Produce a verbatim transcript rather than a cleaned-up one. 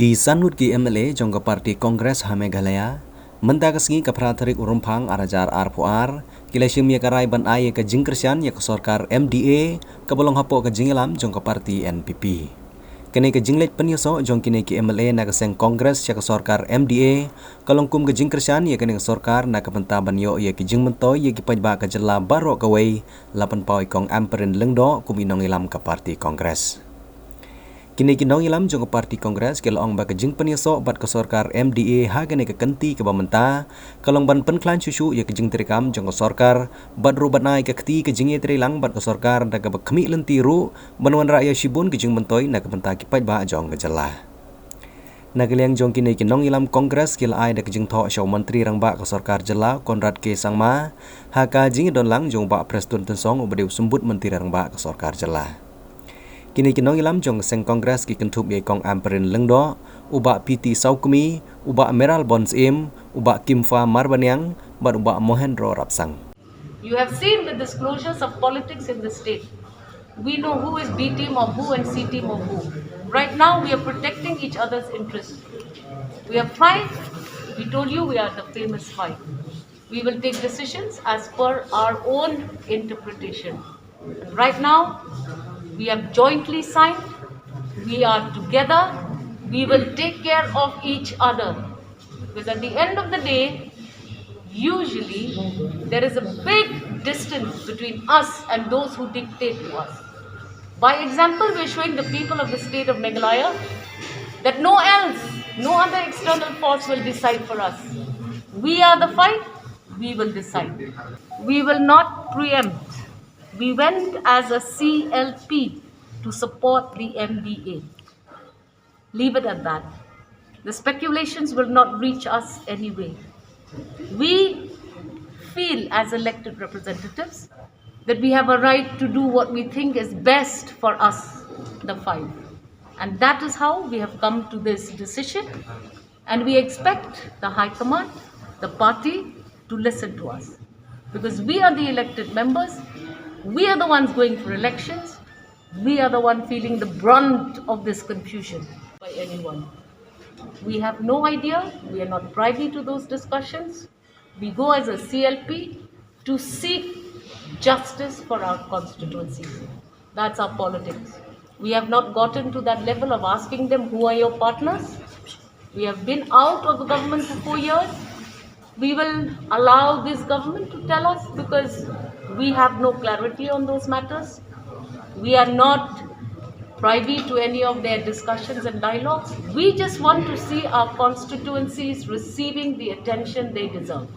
Ki san ngut ki M L A jong ka party Congress ha Meghalaya, mynta ka sngi ka phra tarik u Rymphang ar hajar arphew ar, ki la shim ïa ka rai ban ai ïa ka jingkyrshan ïa ka sorkar M D A kaba long hapoh ka jingïalam jong ka party N P P. Kane ka jingleit pynïasoh jong kine ki M L A na ka seng Congress sha ka sorkar M D A ka long kum ka jingkyrshan ïa kane ka sorkar na ka bynta ban ïoh ïa ki jingmyntoi ïa ki paidbah ka jylla baroh kawei, la pynpaw i Kong Ampareen Lyngdoh kum i nongïalam ka party Congress. Kine ki nongïalam jong ka party Congress ki la ong ba ka jingpynïasoh bad ka sorkar M D A ha kane ka kynti kaba mynta ka long ban pynkhlaiñ shuh shuh ïa ka jingtreikam jong ka sorkar bad ruh ban ai ka kti ka jingïatreilang bad ka sorkar da kaba khmih lynti ruh ban wanrah ïa shibun ka jingmyntoi na ka bynta ki paidbah jong ka jylla. Na ka liang jong kine ki nongïalam Congress ki la ai da ka jingthoh sha u Myntri Rangbah ka sorkar jylla Conrad K Sangma ha ka jingïadonlang jong u Bah Prestone Tynsong uba dei u Symbud Myntri Rangbah ka sorkar jylla. Kine ki nongïalam jong ka seng Congress ki kynthup ïa i Kong Ampareen Lyngdoh, u Bah P T Sawkmie, u Bah Mayralborn Syiem, u Bah Kimfa Marbaniang bad u Bah Mohendro Rapsang. You have seen the disclosures of politics in the state. We know who is B team of who and C team of who. Right now, we are protecting each other's interests. We are five. We told you we are the famous five. We will take decisions as per our own interpretation. Right now, we have jointly signed. We are together. We will take care of each other. Because at the end of the day, usually there is a big distance between us and those who dictate to us. By example, we're showing the people of the state of Meghalaya that no else, no other external force will decide for us. We are the five, we will decide. We will not preempt. We went as a C L P to support the M D A. Leave it at that. The speculations will not reach us anyway. We feel, as elected representatives, that we have a right to do what we think is best for us, the five. And that is how we have come to this decision. And we expect the High Command, the party, to listen to us. Because we are the elected members, we are the ones going for elections, we are the one feeling the brunt of this confusion by anyone. We have no idea, we are not privy to those discussions. We go as a C L P to seek justice for our constituency. That's our politics. We have not gotten to that level of asking them, "Who are your partners?" We have been out of the government for four years. We will allow this government to tell us because we have no clarity on those matters. We are not privy to any of their discussions and dialogues. We just want to see our constituencies receiving the attention they deserve.